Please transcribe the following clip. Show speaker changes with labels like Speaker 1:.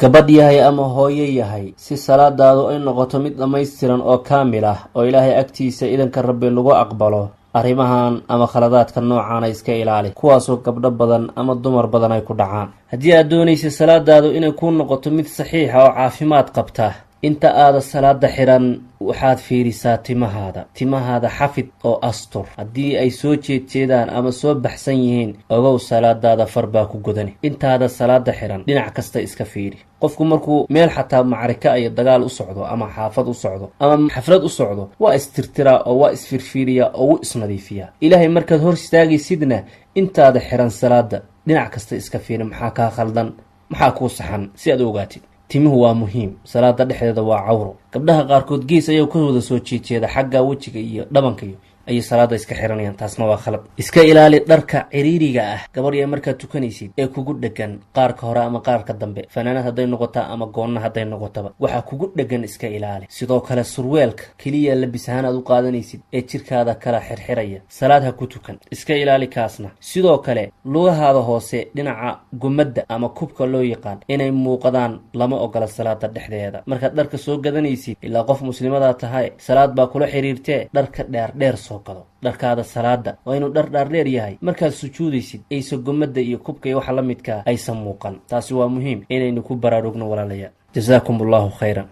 Speaker 1: Gabadh yahay ama hooyo yahay, si salaadaadu ay noqoto mid dhammaystiran oo kaamil ah oo Ilaahay agtiisa idanka Rabbi lagu aqbalo, arrimahan ama khaladaadka noocaana iska ilaali, kuwaasoo gabdho badan ama dumar badan ay ku dhacaan. Haddii aad doonaysa salaadaadu inay kuu noqoto mid saxiixa oo caafimaad qabta, inta aada salaada xidhan waxaad fiirisaa timahaada. Timahaada xafid oo astur. Haddii ay soo jeedjeedaan ama soo baxsan yihiin, ogow salaadaada far baa ku godani. Intaada salaada xidhan dhinac kasta iska fiiri. Qofku markuu meel xataa macrika iyo dagaal u socdo ama xaafad u socdo ama xaflad u socdo, waa istirtiraa oo waa isfirfiiriyaa oo wuu isnadiifiyaa. Ilaahay markaad hor istaagaysidna, intaada xiran salaada dhinac kasta iska fiiri, maxaa kaa khaldan, maxaa kuu saxan, si aad u ogaatid. Timuhu waa muhiim, salaada dhexdeeda waa cawro. Gabdhaha qaarkood gees ayaa ka wada soo jeejeeda, xagga wejiga iyo dhabanka iyo ayay salaada iska xiranayaan. Taasna waa khalad. Iska ilaali dharka ciriiriga ah, gabadhya, markaad tukanaysid ee kugu dhegan qaarka hore ama qaarka dambe. Fanaanad hadday noqotaa ama goonna hadday noqotaba, waxaa kugu dhegan iska ilaali. Sidoo kale surweelka keliya labis ahaan aad u qaadanaysid ee jirkaada kala xirxiraya, salaad ha ku tukan, iska ilaali kaasna. Sidoo kale lugahaada hoose, dhinaca gumadda ama kubka loo yaqaan, inay muuqadaan lama ogola salaada dhexdeeda. Markaad dharka soo gadanaysid, ilaa qof muslimadaa tahay, salaad baa kula xiriirtee, dharka dheerdheer soo gado. Dharkaada salaada waa inuu dhar dhaardheer yahay. Markaad sujuudaysid aysa gomadda iyo kubka iyo waxa la midkaa aysan muuqan. Taasi waa muhiim inaynu ku baraarugno, walaalayaal. Jasaakum Allahu khayran.